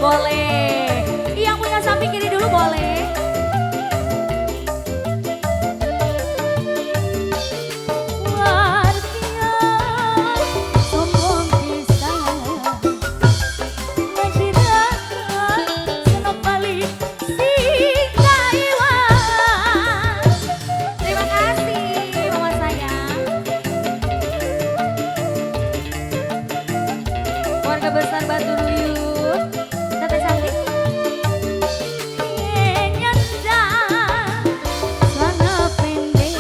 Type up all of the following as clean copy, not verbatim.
Boleh. Yang punya samping kiri dulu boleh. Besar Batu Ruyuk, teteh cantik. Celana pendek,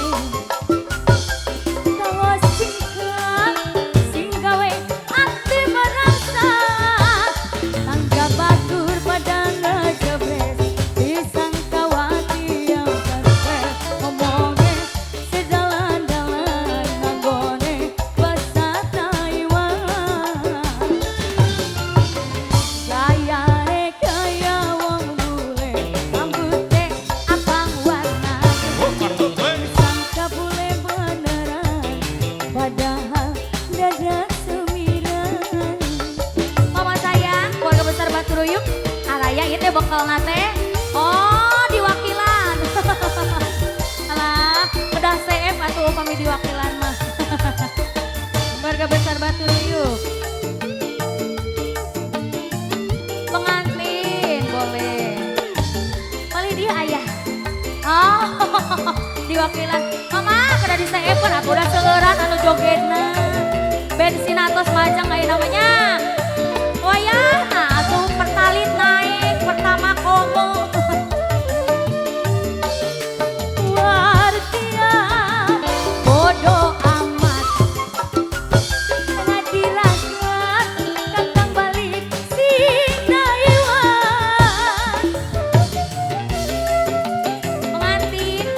tawa singkat, sing gawe ati merasa. Tangga batur pada ngejebres, disangka wati yang stres. Ngomongnya sedalan-dalan, nganggone basa Taiwan. Gayane kaya wong bule, rambute abang warnane. Sangka bule beneran, padahal dadak sumiran. Mama sayang, keluarga besar Batu Ruyuk, araya ieu teh bekal nate. Oh, diwakilan. Alah, kedah CF atuh upami diwakilan mah. Keluarga besar Batu Ruyuk. Pengantin boleh. Paling dia ayah. Oh, diwakilan. Mama, kada di CF-an atuh udah seueuran anu jogetna. Bensin atos majang aya namanya. Wayahna atuh pertalit naik pertama komo. Wartia bodoh amat. Ngadirasat kantang balik sing Taiwan. Pengantin.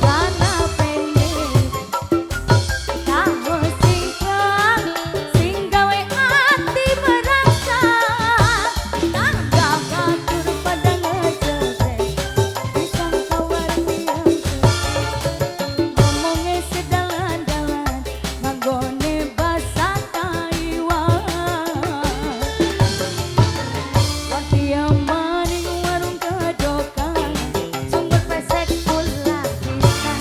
Celana pendek, tawa singkat, sing gawe ati merasa. Tangga batur pada ngejebres, disangka warti yang stres. Ngomongnya sedalan-dalan, nganggone basa Taiwan. Wartia maning warung kedokan, sumber pesek pula pisan.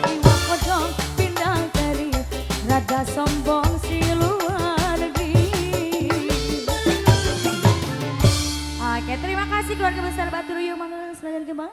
Iwak podong pindang kari, rada sombong si luar negeri. Oke, terima kasih keluarga besar Batu Ruyuk, Mangga Sebagian Kembang.